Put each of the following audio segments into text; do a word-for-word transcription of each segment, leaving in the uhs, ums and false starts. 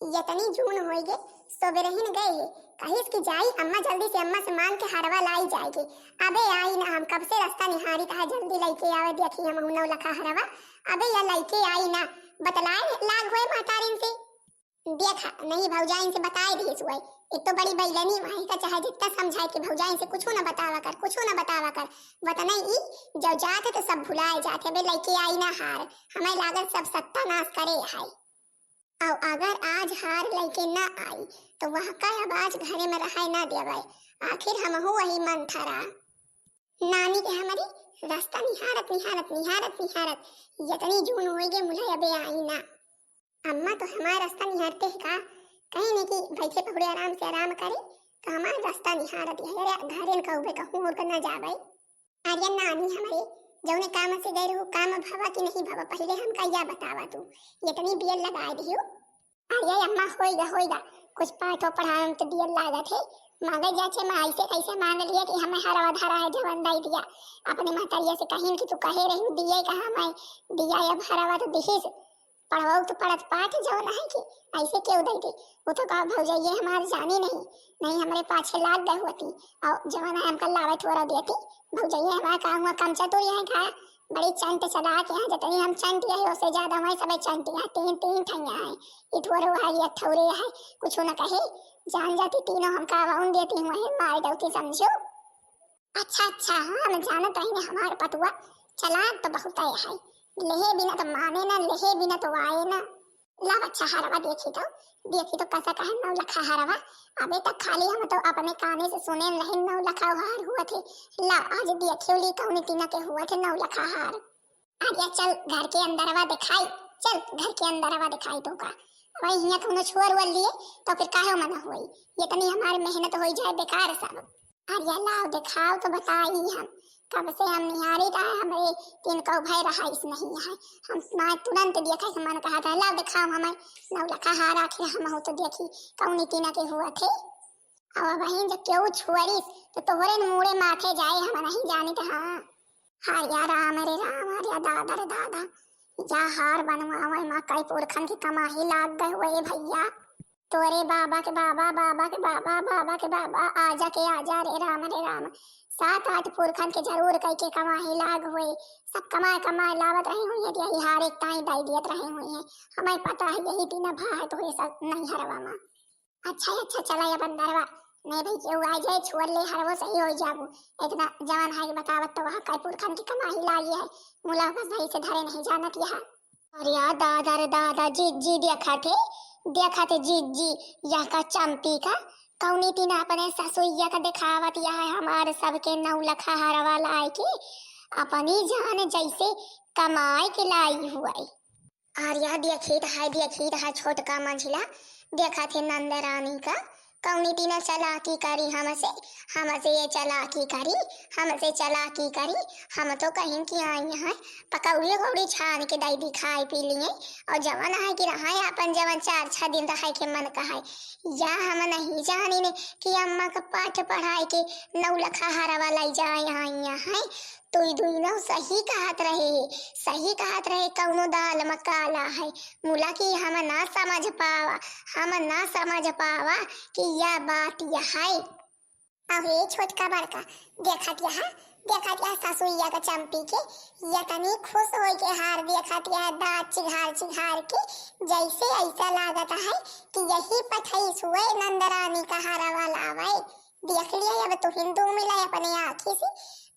यतनी जून होइगे, सोबेरहिन गए हे, कहिस कि जाई अम्मा जल्दी से अम्मा से मांग के हरवा लाई जाएगी। अबे आई ना, हम कब से रास्ता निहारित है, जल्दी लइके आवे, देखी हम नौ लखा हरवा। अबे या लइके आई ना, बतलाए लाग होए महतारिन से। देखा, नहीं भौजाइन से बताए दिए सुअई। एक तो बड़ी बैगनी वहीं का, चाहे जितना समझाए कि भौजाइन से कुछ ना बतावा कर, कुछ ना बतावा कर। वतने ई जब जात है तो सब भुलाए जात है। अबे लइके आई ना हार, हमें लागत सब सत्यानाश करे है। और अगर आज हार लइके ना आई तो वह का अब आज घरे में रहाए ना देवे। आखिर हमहू वही मन था रहा। नानी के हमारी रास्ता निहारत, निहारत, निहारत, निहारत यतनी जून होइगे मुला अबे आई ना। अम्मा तो हमार रास्ता निहारते है का? कहीं नहीं कि बैठे पहुड़े आराम से आराम करे, तो हमार रास्ता निहारत है। अरे घरे न कहूबे कहूँ और ना जाबे। अरे नानी हमरे, जौने काम से गए रहू, काम भवा कि नहीं भवा, पहिले हमका या बतावा तू। यतनी बियल लगाए दियो। अरे अम्मा, होइगा, होइगा, कुछ पाठो पढ़ावे में तो बियल लागत है। मांगे जाचे माई से कैसे मांग लिए कि हमें हरवा धरा है जवन दई दिया। अपने महतरिया से कहिन कि तू कहे रही दिए कहा मैं दिया, अब हरवा तो दिहिस। पढ़वाऊ तो पढ़त पाठ जवन है कि ऐसे क्यों दे दे। वो तो कहा भौजैया हमार जानी नहीं, नहीं हमरे पाछे लाग गए होती। और जवन है हमका लावे थोड़ा देती। भौजैया हमार का हुआ कम चतुर यहाँ का, बड़ी चंट चलाक यहाँ, जितनी हम चंट यहाँ, उससे ज्यादा हमारे सब चंट यहाँ, तीन, तीन ठैया हैं। इठोर हुआ है, ये अठौरे है, कुछ न कहे, जान जाती तीनों हमका बाउन देती हुआ है, मार डरती समझो। अच्छा, अच्छा, हाँ, हम जानत रही हमार पतुआ चलाक तो बहुत है, लेहे बिना तो माने ना, लेहे बिना तो आए ना। ला बच्चा हरवा देखी तो, देखी तो कैसा कहे नौ लखा हरवा। अबे तक खाली हम तो अपने काने से सुने रहे नौ लखा हार हुआ थे। ला आज देखियो ली कौन तीना के हुआ थे नौ लखा हार। आर्या चल घर के अंदरवा दिखाई, चल घर के अंदरवा दिखाई तो का। वही हियाँ कौनो छोर वोर लिए तो फिर काहे मना हुई, इतनी हमारी मेहनत हो जाए बेकार सब। आर्या लाओ दिखाओ तो बताई हम, कब से हम निहारी रहा, हमरे तीन कौ भय रहा इस नहीं है। हम माय तुरंत देखा से मन कहा था, लाओ दिखाओ हमें नौ लखा हार, आखिर हम हो तो देखी कौन तीना के हुआ थे। अब वहीं जब केहू छुअरिस तो तोहरे न मूड़े माथे जाए, हम नहीं जानित। हाँ। हरिया राम रे राम, हरिया दादा रे दादा, या हार बनवावे मा कई पुरखन की कमाही लाग गए हुए भैया। तोरे बाबा के बाबा, बाबा के बाबा, बाबा के बाबा, आजा के आजा रे राम रे राम। सात आठ पुरखन के जरूर कई के कमाही लाग हुए। सब कमाए कमाए लावत रही हुई है, यही हार एक ताई दाई दियत रही हुई है। हमें पता है यही तीन भा है तो ये सब नहीं हरवा मा। अच्छा है, अच्छा चला या बंदरवा, नहीं भाई केहू आ जाए छुअर ले हरवो सही हो जाबू। इतना जवान है कि बतावत तो वहाँ कई पुरखन की कमाही लागी है, मुला बस भाई से धरे नहीं जानत यह। अरे यार दादा रे दादा, जिज्जी देखा थे, देखा थे जिज्जी, यह का चंपी का कौनी तीन अपने ससुइया का दिखावत यह है हमारे सबके नौ लखा हरवा लाए के अपनी जान जैसे कमाए के लाई हुए। आर्या देखित है, देखित है छोटका मंझिला, देखत है नंद रानी का कौनी तीना चालाकी करी हमसे, हमसे ये चालाकी करी, हमसे चालाकी करी। हम तो कहीं कि आई हैं पकौड़ी उकौड़ी छान के दई दी खाए पी लिए, और जवन है कि रहा है अपन जवन चार छह दिन रहे के मन का है। या हम नहीं जानी ने कि अम्मा का पाठ पढ़ाए के नौ लखा हरवा लाई जाए आई हैं। तू दुइनो सही कहत रहे, सही कहत रहे, कौनो दाल में काला है। मुला की हम ना समझ पावा, हम ना समझ पावा कि यह बात यह है। अरे छोटका बड़का, देखत यह, देखत यह ससुइया का चंपी के, यतनी खुश होई के हार देखत यह, दांत चिघार चिघार के, जैसे ऐसा लागत है कि यही पठई सुए नंदरानी का हरवा लावे। देख लिया अब तुहिन दू मिला अपने आँखी से,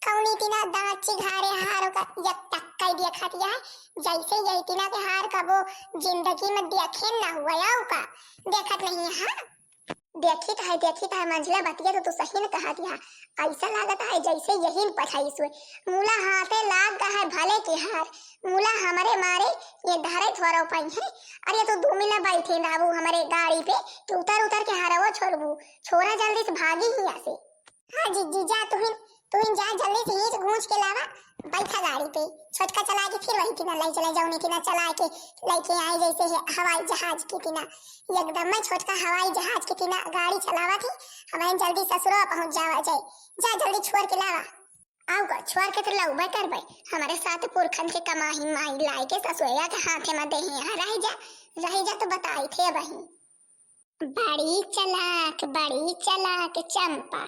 कौनी तीना दाँत चिघारे हारो का एक टक्का देखत या, जैसे यही तीना के हार कबो जिंदगी में देखे ना हुआ या का, देखत नहीं है। देखित है, देखित है मंझिला बतिया तो तू सही न कहत या, ऐसा लागत है जैसे यही पठाई सुए, मुला हाथे लाग गा है भले के हार, मुला हमरे मारे ये धरे थोरो पाई है। अरे तू दू मिला बैठे रहबू हमरे गाड़ी पे कि उतर उतर के हरवो छोड़बू, छोरा जल्दी से भागी हियाँ से। हाँ जिज्जी जा, तुहिन, तुहिन जा जल्दी से हीच गूंज के लावा, बैठा गाड़ी पे, छोटका चला के फिर वही तीना ले चले जाओ, नहीं तीना चला के लेके आए जैसे है हवाई जहाज की तीना, एकदम मैं छोटका हवाई जहाज की तीना गाड़ी चलावा थी, हमें जल्दी ससुरो पहुँच जावा जाए, जा जल्दी छोड़ के लावा। आउ का छोड़ के तो लउबे करबे, हमारे साथ पुरखन के कमाही माई लाई के ससुरिया के हाथे में देही, यहाँ रह जा, रह जा तो बताई थे वही। बड़ी चालाक, बड़ी चालाक चंपा।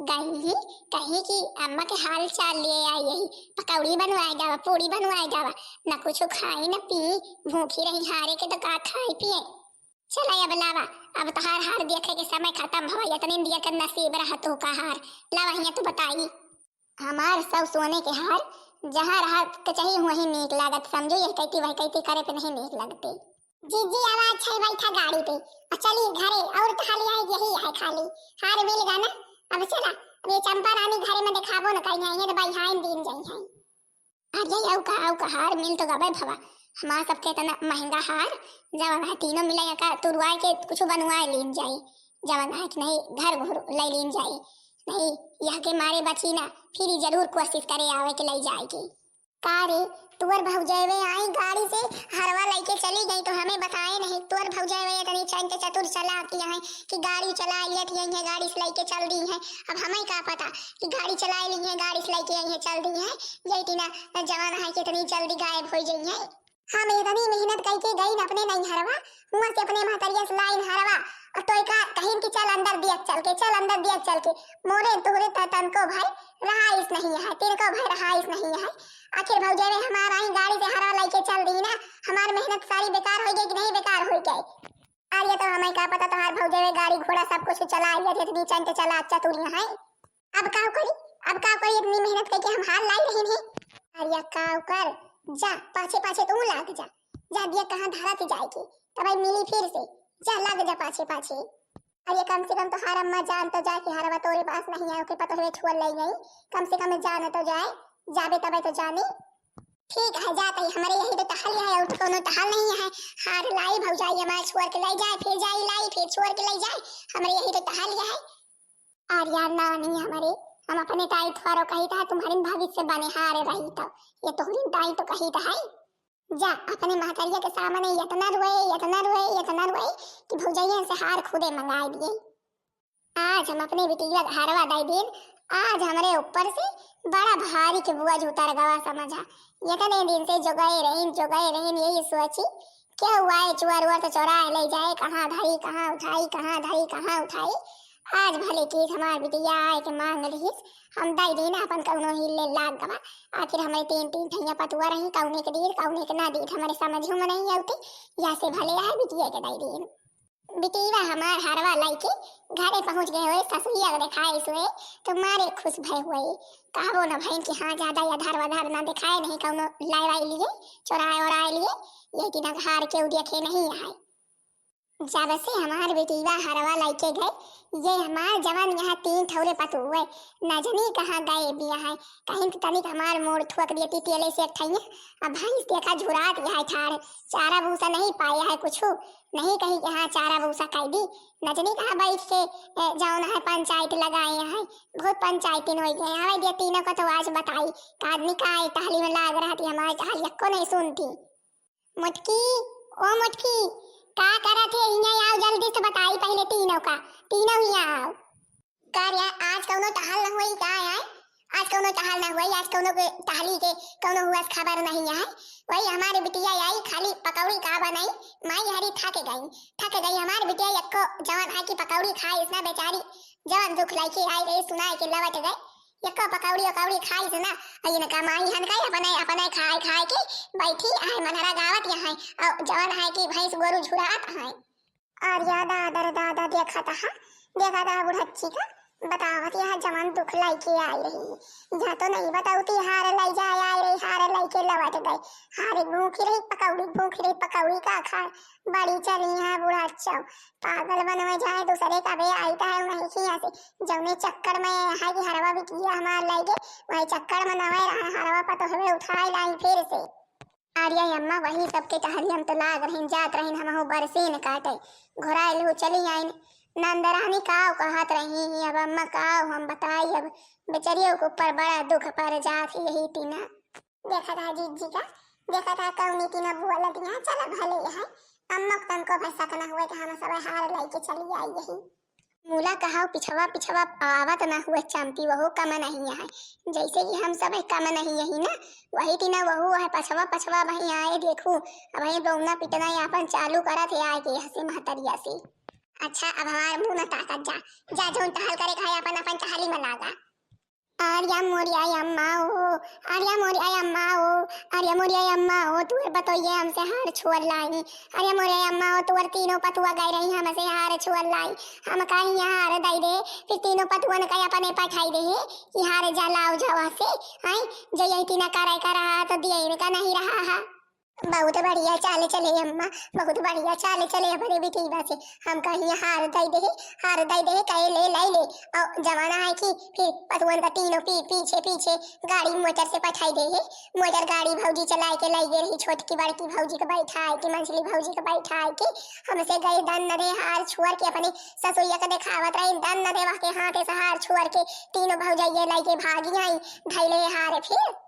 गई ही कहीं कि अम्मा के हाल चाल लिए आई यही, पकौड़ी बनवाए जावा, पूड़ी बनवाए जावा, न कुछ खाई न पी, भूखी रही, हारे के तो का खाई पिए। चला अब लावा, अब तोहार हार देखे के समय खत्म भवा, इतने दिया के नसीब रहा तू का हार। लावा हियां तू बताई। हमार सब सोने के हार, जहाँ रहा के चाहिए वहीं नीक लागत, समझो, यह कहती वह कहती करे पे नहीं नीक लगते। जीजी आवा, अच्छा बैठा गाड़ी पे, और चली घरे, और तो खाली है यही है खाली, हार मिल गया ना। अब चला, अब ये चंपा रानी घरे में दिखाबो न कहीं है, ये तो भाई हाइन दिन जाई है। अरे अउ का, अउ का, हार मिल तो गबे भवा, हमार सबके इतना महंगा हार, जवन है तीनों मिला का तुरवाए के कुछ बनवाए लीन जाई, जवन है कि नहीं घर घुर ले लीन जाई, नहीं यह के मारे बची ना, फिर ही जरूर कोशिश करे आवे के ले जाए के। का रे, तोर भौजैवे आई गाड़ी से हरवा लेके चली गई तो हमें बताए नहीं। तोर भौजैवे इतनी चंट चतुर चालाक है कि गाड़ी चला लेती है, गाड़ी से लेके चल दी है। अब हमें का पता कि गाड़ी चला ली है, गाड़ी से लेके आई है, चल दी है। यही तीना जवान है कितनी जल्दी गायब हो गई है। हम इतनी मेहनत करके गई न अपने नहीं हरवा, हुआ से अपने महतरिया से लाइन हरवा, और तो का कहीं कि चल अंदर दिया चल के, चल अंदर दिया चल के। मोरे तोहरे त-, तनको भाई रहाइश नहीं है, तिनको भाई रहाइश नहीं है। आखिर भौजैवे हमारा ही गाड़ी से हरवा लेके चल दी ना, हमार मेहनत सारी बेकार हो गई कि नहीं बेकार हो गई? अरे तो हमें का पता, तोहार भौजैवे गाड़ी घोड़ा सब कुछ चला लिया, इतनी चंट चला चतुरिया है। अब का करी, अब का करी, इतनी मेहनत करके हम हार लाई रही नहीं। अरे का कर, जा पाछे पाछे तू लाग जा, जा दिया कहाँ धारा थी जाएगी, तब मिली फिर से, जा लाग जा पाछे पाछे। अरे कम से कम तोहार अम्मा जान तो जा कि हरवा तोरे पास नहीं है, ओके पतोहवे छुअल ले गई, कम से कम जान तो जाए, जाबे तबे तो जानी। ठीक है, जात ही, हमरे यही तो टहल है, और तो कोनो टहल नहीं है। हार लाई भौजाई हमार छुअर के ले जाए, फिर जाई लाई, फिर छुअर के ले जाए, हमरे यही तो टहल है। अरे यार नानी हमरे, हम अपने ताई थोरो कही था, तुम्हारे भविष्य बने हारे रही तो, ये तोहरी ताई तो कही था है। जा, अपने महतरिया के सामने इतना रोए, इतना रोए, इतना रोए कि भौजैया से हार खुदे मंगाए दिए। आज हम अपने बिटिया के हरवा दे दिन, आज हमरे ऊपर से बड़ा भारी के बोझ उतर गवा समझा। इतने दिन से जोगाए रहीन, जोगाए रहीन, यही सोची क्या हुआ है, चुअर उअर तो चोराए ले जाए, कहाँ धरी, कहाँ उठाई, कहाँ धरी, कहाँ उठाई। आज भले की हमार बिटिया आए के मांग लिहिस, हम दे दिन अपन कौनो हिले लाग गवा। आखिर हमें तीन, तीन ठैया पतुआ रही, कौने के दिन, कौने के ना दिन, हमारे समझ में नहीं आती, या से भले आए बिटिया के दे दिन। बिटिया हमार हरवा लइके घरे पहुँच गए हुए, ससुरिया के देखाए हुए तो मारे खुश भय हुए। कहबो न भइन कि हाँ, ज्यादा अधर वधर न देखाए, नहीं कौनो लाए वाए लिए, चोराए ओराए लिए, ये दिन हार के देखे नहीं आए। जब से हमार बिटिया हरवा लइके गए, ये हमार जवन यहाँ तीन ठौरे पतुए न जनी कहाँ गए बिया है। कहीं तो तनिक हमार मोड़ ठुक दिए टिटियले से एक ठैया, अब भैंस देखा झुरात यहाँ ठाड़, चारा भूसा नहीं पाए है कुछ, नहीं कहीं कि हाँ चारा भूसा खाई दी, न जनी कहाँ बैठ के, ए, जौन है पंचायत लगाए हैं, बहुत पंचायतिन हो गए। आवे दे तीनों का तो आज बताई, का आदमी का आई टहली में लाग रहती, हमारी टहली को नहीं सुनती। मुटकी, ओ मुटकी, का करत है? हियां आओ जल्दी से बताई पहले तीनों का, तीनों हियां आओ। का रे, आज कौनो टहल न हुई का है? आज कौनो टहल न हुई, आज कौनो के टहली के कौनो हुआ खबर नहीं है। वही हमारी बिटिया आई खाली पकौड़ी का बनाई, माई हरी थक गई, थक गई हमारी बिटिया। यक्को जवन है कि पकौड़ी खाए इसना बेचारी, जवन दुख लइके आई रही सुनाए के लवट गए, यक्को पकौड़ी उकौड़ी खाई से ना, और इनका माई हन का अपने, अपने खाए खाए के बैठी है मनहरा गावत यहाँ, और जवन है कि भैंस गोरू झुरात है। अरे दादा रे दादा, देखा था, देखा था बुढ़च्ची का, बतावत यह जवन दुख लइके आई रही, यहाँ तो नहीं बताउती, हार लइ जाए आई रही, हार लइके लवट गए, हार भूखी रही पकौड़ी, भूखी रही पकौड़ी का खाए, बड़ी चली है बुढ़च्चा, पागल बनवे जाए दूसरे का बे आई तो है उन्हीं की यहाँ से, जौने चक्कर में है कि हरवा बिटिया हमार लइके, वही चक्कर में नवे रहे, हरवा पतोहवे उठाए लाई फिर से। अरे अम्मा, वही सबके टहलिया में तो लाग रहीन, जात रहीन हमहू बरसीन काटे, घोराइल हो चली आइन। नंदरानी काव कहत रही, अब अम्मा काव हम बताई, अब बेचरियों के ऊपर बड़ा दुख पड़ जात है यही तीना। देखा था जीजी का, देखा था कौनी तीना बोलत यहाँ, चला भले है, अम्मा को तनको भैसा का ना हुए कि हम सब हार लइके चली आई यही। मूला कहाव पिछवा पिछवा आवत ना हुए चंपी, वहू कम नहीं है। जैसे कि हम सब कम नहीं यही ना, वही तीना वहू है पछवा पछवा वही आए। देखू, अब ये रोना पिटना आपन चालू करत है आए के यहाँ से महतरिया से। अच्छा, अब हमार मुँह न ताकत जा, जा जौन टहल करे खाए, अपन अपन टहली में लागा। अरे मोरिया अम्मा ओ, अरे मोरिया अम्मा ओ, अरे मोरिया अम्मा ओ, तुअर पतोहिया हमसे हार छुअल लाई। अरे मोरिया अम्मा ओ, तुअर तीनों पतुआ गए रही हमसे हार छुअल लाई। हम कहीं हार दई दे, फिर तीनों पतुअन का अपने पठाई दे कि हार जा लाओ जावा से, हैं? जो यही तीना करे का रहा तो दिए इनका नहीं रहा है। बहुत बढ़िया चाल चले अम्मा, बहुत बढ़िया चाल चले अपने बिटिया से। हम कहीं हार दई दे, हार दई दे, कहे ले लाई ले। और जमाना है कि फिर पतुअन का तीनों पी-, पीछे पीछे गाड़ी मोटर से पठाई दे। मोटर गाड़ी भौजी चलाए के लाई गए रही, छोटकी बड़की भौजी के बैठाए के, मंझली भौजी के बैठाए के। हमसे गए दन न दे हार छुअर के, अपने ससुरिया के देखावत रही दन न दे, वह के हाथे से हार छुअर के तीनों भौजैया लाई के भागी आई, धैले हार फिर।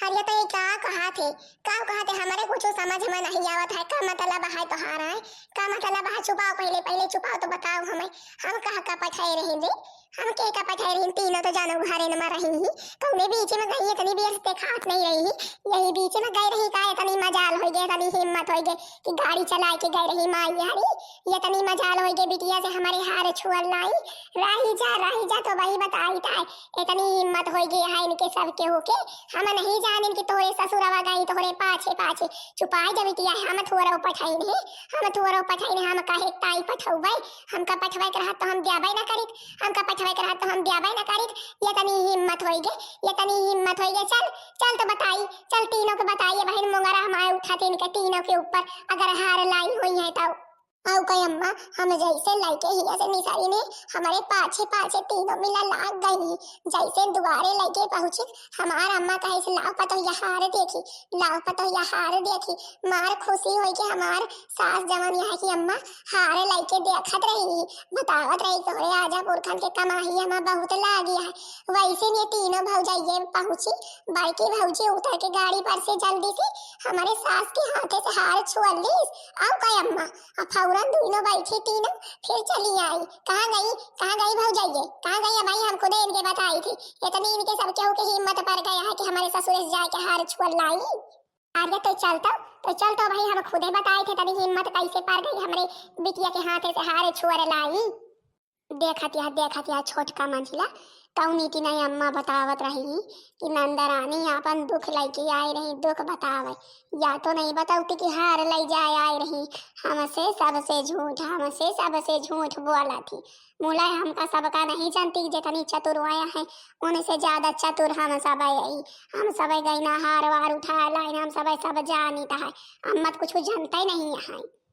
अरे तो ये का कहा थे, का कहा थे, हमारे कुछ समझ में नहीं आवत है। का मतलब है तोहार है, का मतलब है? छुपाओ पहले, पहले छुपाओ तो बताओ हमें। हम कहाँ का पठाए रही रे, हम के का पठाए रही? तीनों तो जानो घरे न में रही ही, कौने बीच में गई इतनी देर से देखात नहीं रही ही। यही बीच में गई रही का इतनी मजाल हो गई, इतनी हिम्मत हो गई कि गाड़ी चला के गई रही माई हरी। ये इतनी मजाल हो गई बिटिया से हमारे हार छुअल लाई। रही जा, रही जा तो वही बताई ताई, इतनी हिम्मत हो गई है इनके सब केहू के। हम नहीं जानिन कि तोरे ससुरवा गई तोरे पाछे पाछे। छुपाई जा बिटिया, हम थोरो पठाई नहीं, हम थोरो पठाई नहीं, हम काहे ताई पठौबै? हमका पठवै के रहत तो हम द्याबै न करित, हमका पठवै के रहत तो हम द्याबै न करित। ये तनी हिम्मत होई गे, ये तनी हिम्मत होई गे। चल, चल तो बताई, चल तीनों के बताई, बहिन मुंगरा हमारे उठा थे इनके तीनों के ऊपर, अगर हार लाई हुई है तो। आउ कहे अम्मा, हम जैसे लइके हिया से निसारी ने, हमरे पाछे पाछे तीनों मिला लाग गई। जैसे दुआरे लइके पहुँची, हमार अम्मा कहे से, "लाओ पतोहिया हार देखी, लाओ पतोहिया हार देखी।" मार खुशी होई के हमार सास जवन यहाँ की अम्मा हार लइके देखत रही, बतावत रही, "तोहरे आजा पुरखन के कमाई हमा बहुत लागी है।" वैसे ये तीनों भौजाइये पहुँची, बड़की भौजी उतर के गाड़ी पर से जल्दी से हमारे सास के हाथे से हार छुअल लीस। आउ कहे अम्मा, अब फौरन दुइनो बैठी तीनों फिर चली आई। "कहाँ गई, कहाँ गई भौजाइये, कहाँ गई?" अब भाई हम खुदे इनके बताई थी, इतनी इनके सब केहू के हिम्मत पड़ गया है कि हमारे ससुरे से जाके हार छुअल लाई। अरे तो चल तो, तो चल तो भाई, हम खुदे बताई थे तनी हिम्मत कैसे पड़ गई हमरे बिटिया के हाथे से हार छुअल लाई। देखत या, देखत या छोटका मंझिला, कौनी की नहीं अम्मा बतावत रही कि नंदरानी आपन दुख लइके आई रही, दुख बतावे। या तो नहीं बतौती कि हार लइ जाए आई रही। हमसे सबसे झूठ, हमसे सबसे झूठ बोला थी। मुला हमका सबका नहीं जानती, जितनी चतुर आया है, उनसे ज्यादा चतुर हम सब आई। हम सब गई ना हार वार उठा लाइन, हम सब सब जानित है। अम्मा तो कुछ जानते नहीं है।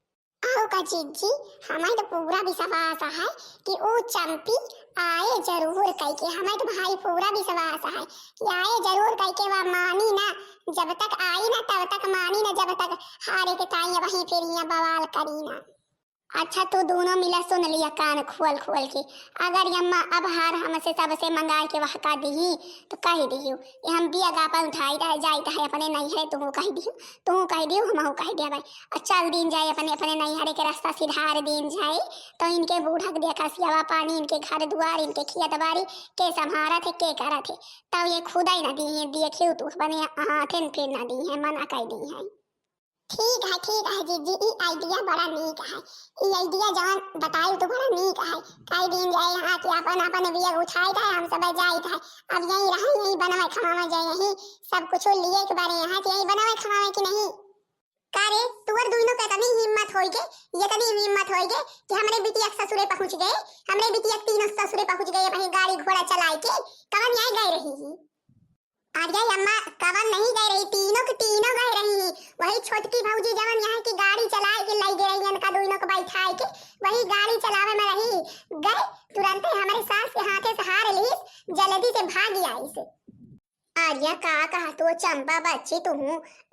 आउ का जीजी, हमें तो पूरा विश्वास है कि ऊ चंपी आए जरूर कइके, हमें तो भाई पूरा विश्वास है कि आए जरूर कइके। वा मानी ना, जब तक आई ना तब तक मानी ना, जब तक हारे के ताई वहीं फिर यहाँ बवाल करी ना। अच्छा, तू दोनों मिला सुन लिया कान खोल खोल के, अगर यम्मा अब हार हमसे सबसे मंगाए के वहका दिही, तो कह दिहियो कि हम बिया गापन उठाई रह जाइत है अपने नैहरे, तू कह दिहियो, तू कह दिहियो, हमहू कह दिया भाई। और चल दीन जाए अपने, अपने नैहरे के रास्ता सिधार दीन जाए, तो इनके बूढ़क देखा सियावा पानी, इनके घर दुआर, इनके खेत बाड़ी के संभारत है, के करत है, तब ये खुदा ही ना दी है, देखियो तू अपने हाथे फिर ना दी है, मना कह दी है। ठीक है, ठीक है जीजी, ई idea बड़ा नीक है। ई idea जवन बताई तो बड़ा नीक है। कई दिन जाए यहाँ के अपन अपन बिया उठाई था, हम सब जाइत है। अब यहीं रहे, यहीं बनवे खमावे जाए, यहीं सब कुछ लिए के बारे यहाँ के यहीं बनवे खमावे कि नहीं? का रे, तुअर दुइनो के इतनी हिम्मत होई गे, ये इतनी हिम्मत होई गे कि हमरे बिटिया के ससुरे पहुँच गए, हमरे बिटिया के तीनों ससुरे पहुँच गए, वहीं गाड़ी घोड़ा चलाए के कवन यहाँ गए रही ही? अरे अम्मा, कवन नहीं गए रही, तीनों के तीनों गए रही। वही छोटकी भौजी जवन यहाँ की गाड़ी चलाए के लाई गए रही, इनका दोनों को बैठाए के, वही गाड़ी चलावे में रही। गए तुरंते हमारे सास के हाथे से हार लीस, जल्दी से भागी आईस। आर्या का कहा तो चंपा बच्ची तू,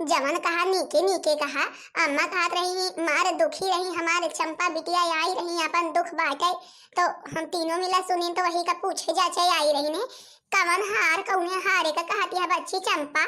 जवन कहा नीके नीके कहा। अम्मा कहत रही, मार दुखी रही हमारे चंपा बिटिया, आई रही अपन दुख बाटे, तो हम तीनों मिला सुनी तो वही का पूछे जाचे आई रही ने। कवन हार, कौने हारे का कहतिया बच्ची चंपा?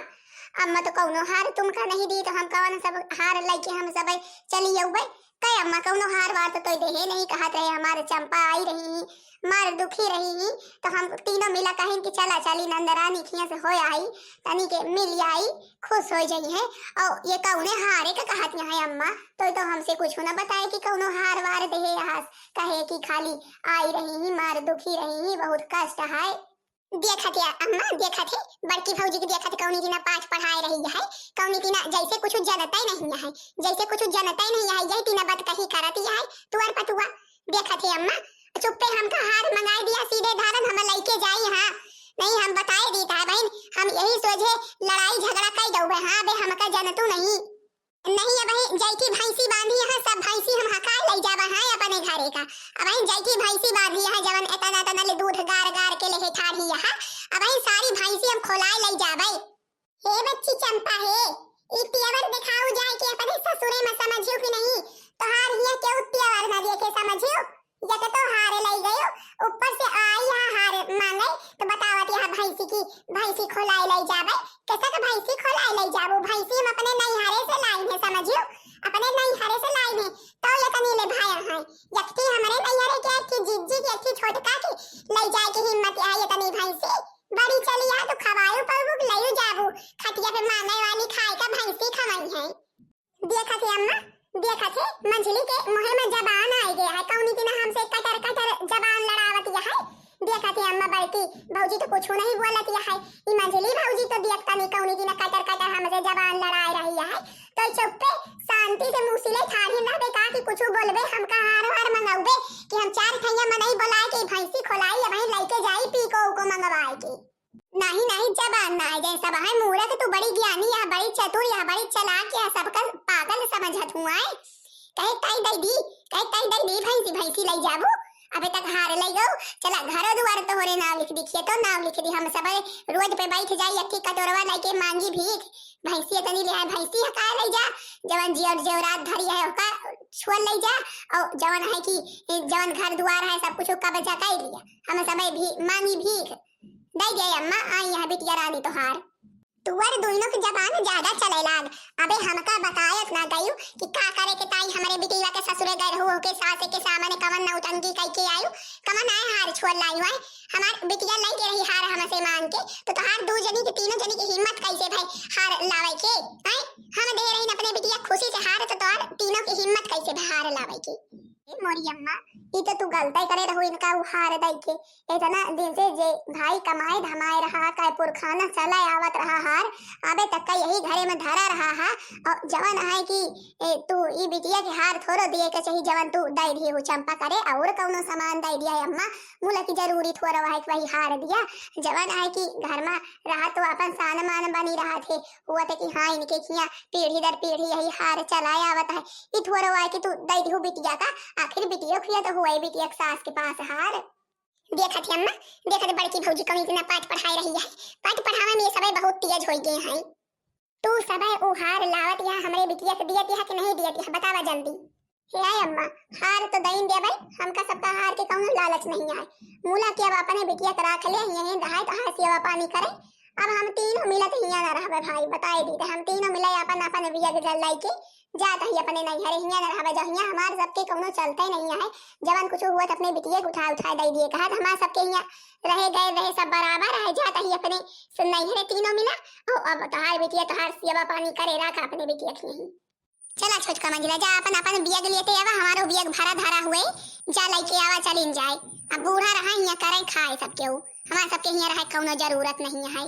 अम्मा तो कौनो हार तुमका नहीं दी, तो हम कवन सब हार लइके हम सब चली अउबे? कहे अम्मा, कउनो हार वार तो तोय देहे नहीं, कहत रहे हमार चंपा आई रही ही, मार दुखी रही ही, तो हम तीनों मिला कहिन कि चला चली नंदरानी खिया से होय आई, तनी के मिल आई, खुश हो जइहैं। और ये कउने हारे का कहत यहाँ है अम्मा, तोय तो हमसे कुछ ना बताए कि कउनो हार वार देहे यहाँ, कहे कि खाली आई रही ही, मार दुखी रही ही, बहुत कष्ट है। देखत है अम्मा, देखत है, बड़की भौजी के देखत, कउनी दिना पाठ पढ़ाए रही है, कउनी दिना जैसे कुछ जनता ही नहीं है, जैसे कुछ जनता ही नहीं है, यही दिना बात कही करत है, तुअर पतुआ। देखत है अम्मा, चुप्पे हमका हार मंगाए दिया, सीधे धारन हम लइके जाई, हाँ, नहीं हम बताए दी था बहन, हम यही सोझे लड़ाई झगड़ा कई दउबे, हाँ, बे हमका जनतू नहीं। नहीं, अबहीं जैकी भैंसी बांधी है, सब भैंसी हम हकाए लई जाबा है अपने घरे का। अबहीं जैकी भैंसी बांधी है, जवन एतना एतना ले दूध गार गार के लेहे ठाढ़ी है, अबहीं सारी भैंसी हम खोलाए लई जाबे। हे बच्ची चंपा हे, ई तेवर देखाऊ जाए के अपने ससुरे में समझियो कि नहीं? तोहार हिया केहू तेवर ना देखे समझियो? जके तो हार लई गयो, ऊपर से आई हा हार मांगे, तो बतावत यहाँ भैंसी की, भैंसी खोलाई लई जाबे। कैसे के भैंसी खोलाई लई जाबू? भैंसी हम अपने नैहरे से लाई है, समझियो, अपने नैहरे से लाई है। तो ये तनी ले भाया है, यकती हमरे नैहरे के, एक जिज्जी के, एक छोटका के लई जाए के हिम्मत है, ये तनी भैंसी बड़ी चली है, तो खवायू पड़बू, लयू जाबू, खटिया पे मांगे वाली खाए का भैंसी खवाई है। देखत है अम्मा, देखत है, मंझली के मुँहे में जबान आइ गया है, कउनी दिना हमसे कटर कटर जबान लड़ावत है। देखत है अम्मा, बड़की भौजी तो कुछ नहीं बोलत है, ई मंझली भौजी तो देखता नहीं कउनी दिना कटर कटर हमसे जबान लड़ाए रही है। तो चुप्पे शांति से मुँह सिले ठाढ़ी रहबे का कि कुछ बोलबे, हमका हार वार मंगौबे कि हम चार ठैया मनई बोलाए के भैंसी खोलाई, अबहीं लइके जाई पीको उको मंगवाए के। नाही, नाही, जबान नाही, जैसा बहन मूरख, तू बड़ी ज्ञानी या बड़ी चतुर या बड़ी चालाक या सबका पागल समझत हुआ है। कहे तई दई दी, कहे तई दई दी, भैंसी, भैंसी लई जाबू। अबे तक हार लई गऊ, चला घरो दुआर तोहरे नाव लिख दी, खेतो नाव लिख दी, हम सब रोड पे बैठ जाई, अक्की कटोरवा लइके मांगी भीख। भैंसी तनी ले आए, भैंसी हकाए लई जा, जवन जियो जेवरात धरी है ओका छोड़ लई जा, और जवन है कि जवन घर दुआर है सब कुछ कब्जा कर लिया, हम सब भी मांगी भीख। दई दे अम्मा, आई यहाँ बिटिया रानी तोहार। तुअर दुइनो के जबान ज्यादा चले लाग। अबे हमका बतायत ना गयू कि का करे के ताई हमरे बिटिया के ससुरे गए रहू, ओके सासे के सामने कवन नौटंकी कई के आयू, कवन आए हार छोड़ लायू है। हमार बिटिया लई के रही हार हमसे मांग के, तो तोहार दू जनी के, तीनों जनी के हिम्मत कैसे भई हार लावे के? हैं? हम दे रही अपने बिटिया खुशी से हार, तो तोहार तीनों के हिम्मत कैसे भई हार लावे के? ए मोरी अम्मा, ई तो तू गलते करे रहू इनका उ हार दई के। इतना दिन से जे भाई कमाए धमाए रहा, काय पुरखाना चला आवत रहा हार, अबे तक का यही घरे में धरा रहा है। और जवन है कि ए, तू ई बिटिया के हार थोड़ो दिए के चाहिए, जवन तू दई दिए हो चंपा करे, और कौनो सामान दई दिया है अम्मा, मुला की जरूरी थोड़ा है कि वही हार दिया। जवन है कि घर में रहा तो अपन सान मान बनी रहा थे, हुआ थे कि हाँ, इनके खिया पीढ़ी दर पीढ़ी यही हार चला आवत है। ई थोड़ा है कि तू दई दिहू बिटिया का, आखिर बिटिया खुया तो हुआ है बिटिया के सास के पास हार। देखत है अम्मा, देखत है बड़की भौजी कौन इतना पाठ पढ़ाई रही है। पाठ पढ़ावे में ये सबे बहुत तेज होई गए हैं। तू सबे उ हार लावत यहाँ हमरे बिटिया के दियत यहाँ कि नहीं दियत यहाँ, बतावा जल्दी। हे आय अम्मा, हार तो दइन देबै, हमका सबका हार के कौनो लालच नहीं आए। मुला के अब अपने बिटिया के राख ले, यहीं रहे तो हार सेवा पानी करे। अब हम तीनों मिलत हियाँ न रहबे भाई, बताए दी, हम तीनों मिले अपन अपन बिया के जल लाई के जात ही अपने नैहरे, हियाँ न रहबे, जो हियाँ हमार सबके कौनो चलते नहीं है। जवन कुछ हुआ तो अपने बिटिया के उठा उठा दे दिए, कहत हमार सबके हियाँ रहे गए रहे सब बराबर है, जात ही अपने नैहरे तीनों मिला। ओ, अब तोहार बिटिया तोहार सेवा पानी करे, राख अपने बिटिया के यहीं। चला छोटका मंझिला, जा अपन अपन बियग लेते आवा, हमारो बियग भरा धरा हुए, जा लइके आवा, चलिन जाए। अब बूढ़ा रहा हियाँ करे खाए सबके ऊ, हमार सबके हियाँ रहे कौनो जरूरत नहीं है।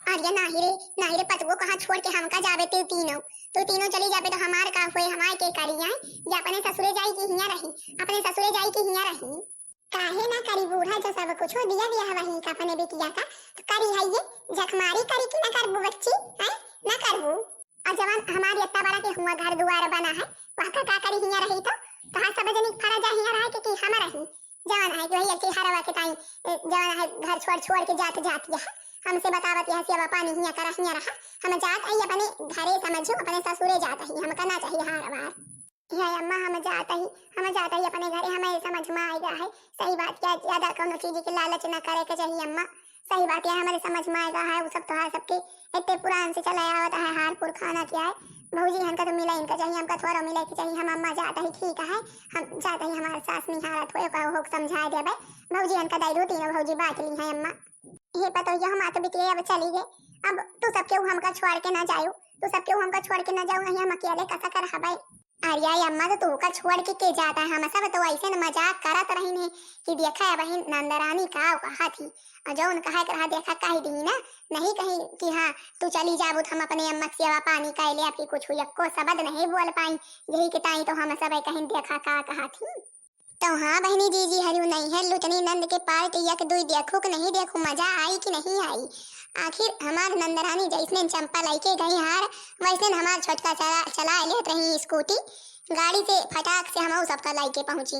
अरे नाही रे, नाही रे, पतुओ कहाँ छोड़ के हमका जाबे तू तीनों, तू तीनों चली जाबे तो हमार का हुए, हमार के करी आए, या अपने ससुरे जाई कि हियाँ रही, अपने ससुरे जाई कि हियाँ रही। काहे ना करी बूढ़ा जो सब कुछ दिया दिया है वही का अपने बिटिया का, तो करी है ये, झकमारी करी कि ना करबू बच्ची, हैं? ना करबू। और जवन हमारी इतना बड़ा के हुआ घर दुआर बना है, वहाँ का, का करी हियाँ रही तो, कहाँ सब जनी फरा जा हियाँ रहे के कि हम रही? जवन है कि वही अच्छी हरवा के ताई, ए, जवन है घर छोड़ छोड़ के जात जात यहाँ, हमसे बतावत यहाँ सेवा पानी हियाँ करा हियाँ रहा, हम जात आई अपने घरे समझो, अपने ससुरे जात ही, हमका ना चाहिए हार वार। हे अम्मा, हम जात ही, हम जात ही अपने घरे, हमें समझ में आएगा है। सही बात क्या, ज्यादा कौनो चीज के लालच ना करे के चाहिए अम्मा। सही बात है, हमारे समझ में आएगा है, वो सब तोहार सबके इतने पुरान से चला आवत है, हार पुरखाना क्या है, भौजी हन का तो मिला इनका चाहिए, हमका थोड़ा मिला के चाहिए। हम अम्मा जात ही ठीक है, हम जात ही, हमार सास निहारत होए का होक समझाए देबे। भौजी हन का दे दो, तीनों भौजी बांट ली है अम्मा। हे पतोहिया, हम तो बिटिया अब चली गए, अब तू सबके हमका छोड़ के ना जायो, तू सबके हमका छोड़ के ना जाओ, नहीं हम अकेले कसा कर हबे। अरे आई अम्मा, तो तू का छोड़ के के जाता है? हम सब तो ऐसे न मजाक करत रही ने कि देखा है बहिन नंदरानी का कहा थी, और जौन कहा के रहा देखा कह दी ना, नहीं कहीं कि हाँ तू चली जाबू तो हम अपने अम्मा के सेवा पानी कर ले, आपकी कुछ यक्को शब्द नहीं बोल पाई, यही के ताई तो हम सब कहीं देखा का कहा थी। तो हाँ बहिनी, जीजी हरियो नहीं है, लुटनी नंद के part एक दुई देखू कि नहीं देखू, मजा आई कि नहीं आई? आखिर हमार नंदरानी जैसने चंपा लइके गई हार, वैसने हमार छोटका चला, चला लेत रही स्कूटी, गाड़ी से फटाक से हम सबका लइके पहुँची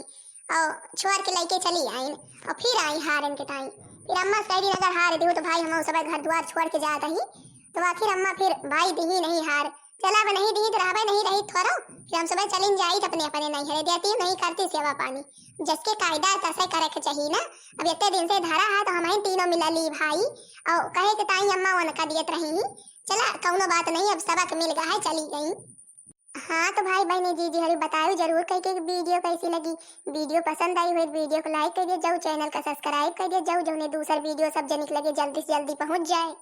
और छोड़ के लइके चली आइन और फिर आई हार इनके ताई। फिर अम्मा से कह दी, अगर हार दिहू तो भाई हम सब घर द्वार छोड़ के जात ही। तो आखिर अम्मा फिर भाई दिही नहीं हार, चला अब नहीं दी तो रहबे नहीं रही थोरो, फिर हम सब चलिन जाई तो अपने अपने नहीं हरे देती नहीं करती सेवा पानी, जसके कायदा तसे करे के चाहिए ना। अब इतने दिन से धरा है तो हम ही तीनों मिला ली भाई, और कहे के ताई अम्मा उनका दियत रही ही। चला कौनो बात नहीं, अब सबक मिल गया है, चली गई। हाँ तो भाई बहनी जीजी हरी बताओ जरूर कह के video कैसी लगी। Video पसंद आई हुई तो video को like कर दिया जाओ, channel का subscribe कर दिया जाओ, जो उन्हें दूसर video सब जनिक लगे जल्दी से जल्दी पहुँच जाए।